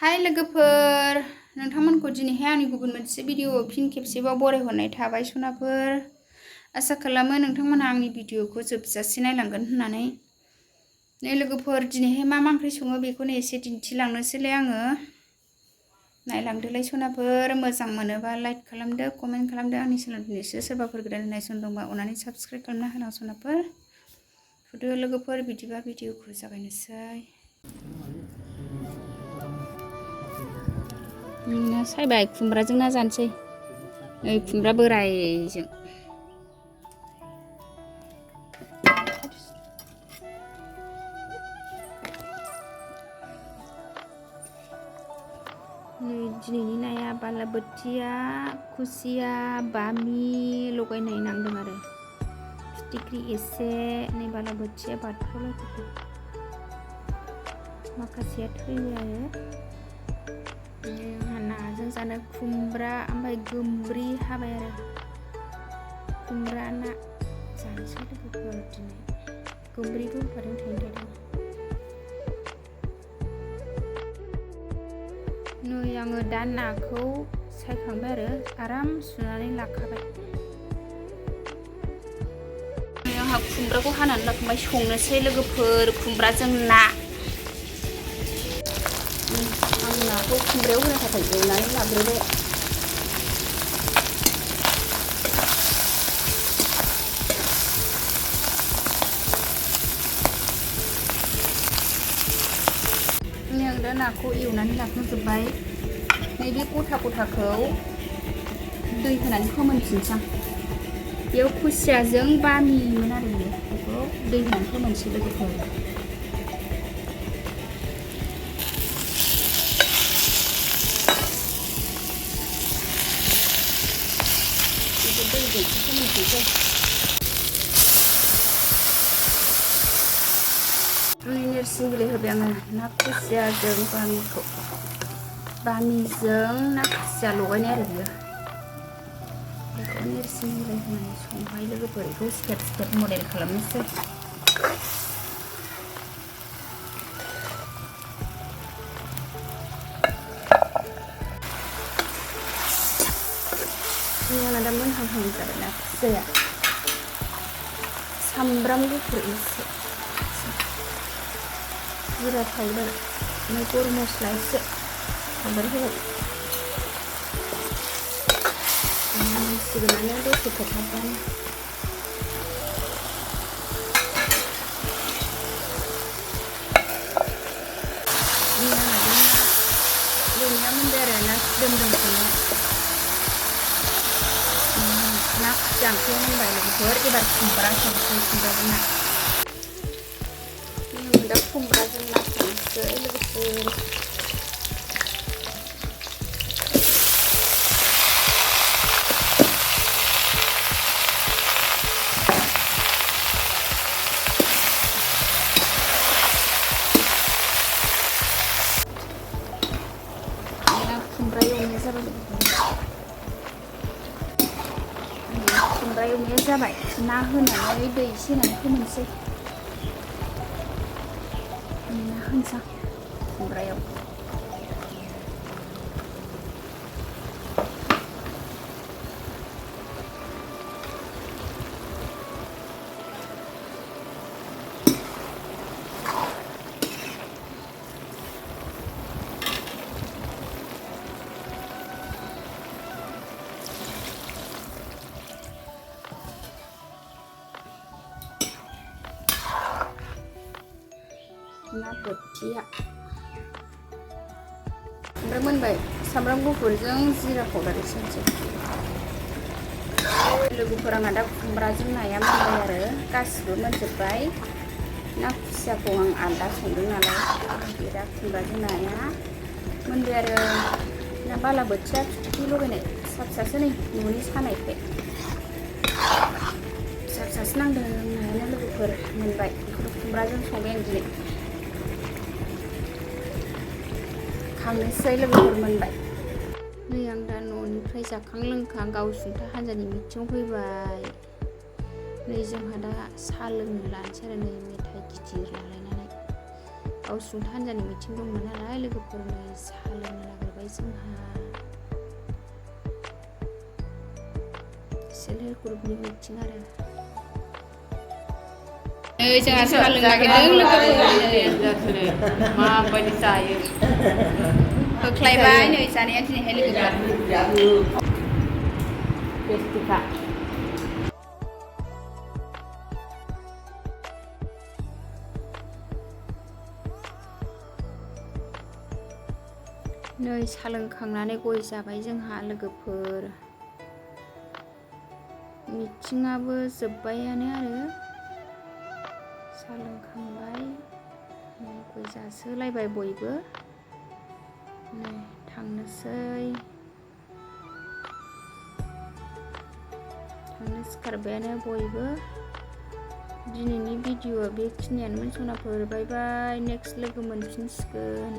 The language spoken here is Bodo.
हाय लोगोफोर नोंथांमोनखौ दिनैहाय आंनि गुबुन मोनसे भिडिअ फिन खेबसेबाव बरायहरनाय थाबाय सनाफोर आसा खालामो नोंथांमोना आंनि भिडिअखौ जोबजासे नायलांगोन होननानै नै लोगोफोर दिनैहाय मा ओंख्रि सङो बेखौनो एसे दिन्थिलांनोसैलाय आङो नायलांदोलाय सनाफोर मोजां मोनोबा लाइक खालामदो कमेन्ट खालामदो आंनि चेनेल दिनैसो सोरबाफोर गोदान नायसन दंबा अननानै साबस्क्राइब खालामना होनां सनाफोर थुदो लोगोफोर बिदिबा भिडिअखौ जागायनोसै ना सायबाय खुमब्राजों ना जानोसै नै खुमब्रा बोरायजों नै दिनैनि नाया बालाबोथिया खुसिया बामि लगायनाय नांदों आरो फिथिख्रि एसे नै बालाबोथिया बाथौलायथारदों माखासेया थैबाय आरो नाजों जानो खुमब्रा ओमफ्राय गोमब्रि हाबाय आरो खुमब्रा ना जानोसै लोगोफोर दिनै गोमब्रिबो होफादों थाइदों नै आङो दा नाखौ सायखांबाय आरो आराम सुनानै लाखाबाय आंहा खुमब्राखौ हानानै लाखांबाय संनोसै लोगोफोर खुमब्राजों ना आं नाखौ खुमब्रायाव होनो थाखाय एवनानै लाग्रोबाय आं दा नाखौ एवनानै लाखांजोब्बाय नैबे गथा गथाखौ दै होनानै फोमोनफिनसै आं बेयाव खुसियाजों बामिमोन आरो बेखौ दै होनानै फोमोनसै लोगोफोर नोरसिं बिलाइ होबाय आङो ना खुसियाजों बामिजों ना खुसिया लगायनाय आरो बियो बेखौ नोरसिं बिलाइ होनानै संबाय लोगोफोर बेखौ स्टेप स्टेप मडेल खालामनोसै आंना दा मोनहांहां जाबाय ना खुसियाया सामब्राम गुफुर एसे जिरा पाउडार ओमफ्राय गरम मस्ला एसे पाउडार होबाय सिगोनानो दसे खोबहाबबानो देनाया मोनबाय आरो ना दोमदोम संनाया ना खुसिया ओंख्रिया मोनबाय लोगोफोर एबार खुमब्रा संसै खुमब्राजों ना दा खुमब्राजों ना संसै लोगोफोर खुमब्रा एवनाया जाबाय खुमब्रा एवनाया जाबाय ना होनानै दै एसे होनानै फोमोनसै ना होनोसै खुमब्रायाव ना बोथिया ओमफ्राय मोनबाय सामब्राम गुफुरजों जिरा पाउडार एसे होनोसै लोगोफोर आंहा दा खुमब्राजों नाया मोनबाय आरो गासिबो मोनजोब्बाय ना खुसियाखौ आं आलादा संदों नालाय दा खुमब्राजों नाया मोनबाय आरो ना बालाबोथिया फिथिख्रि लगायनाय फिसा फिसासो नै न'नि सानायखाय फिसा फिसासो नांदों नायानो लोगोफोर मोनबाय बेखौनो खुमब्राजों संबाय आं दिनै खांनोसै लोगोफोर मोनबाय नै आं दा न'निफ्राय जाखां लोंखां गावसुंथा हान्जानि मिटिङाव फैबाय नै जोंहा दा साहा लोंनो लानोसै आरो नै मेथाइ गिदिर लालायनानै गावसुंथा हान्जानि मिटिं दंमोन नालाय लोगोफोरनो साहा लोंनो नागिरबाय जोंहा सेल्फ हेल्प ग्रुपनि मिटिं आरो जोंहा साहा लोंनो नागिरदों लोगोफोर माबायदि जायो होख्लायबाय नै जानाया दिनैहाय टेस्टिखा नै साहा लोंखांनानै गय जाबाय जोंहा लोगोफोर मिटिंआबो जोब्बायानो आरो साहा लोंखांबाय गय जासोलायबाय बयबो नै थांनो सिखारबायानो बयबो दिनैनि भिडिअ'आ बेखिनियानोमोन सनाफोर बाय बाय नेक्स्ट लोगो मोनफिनसिगोन।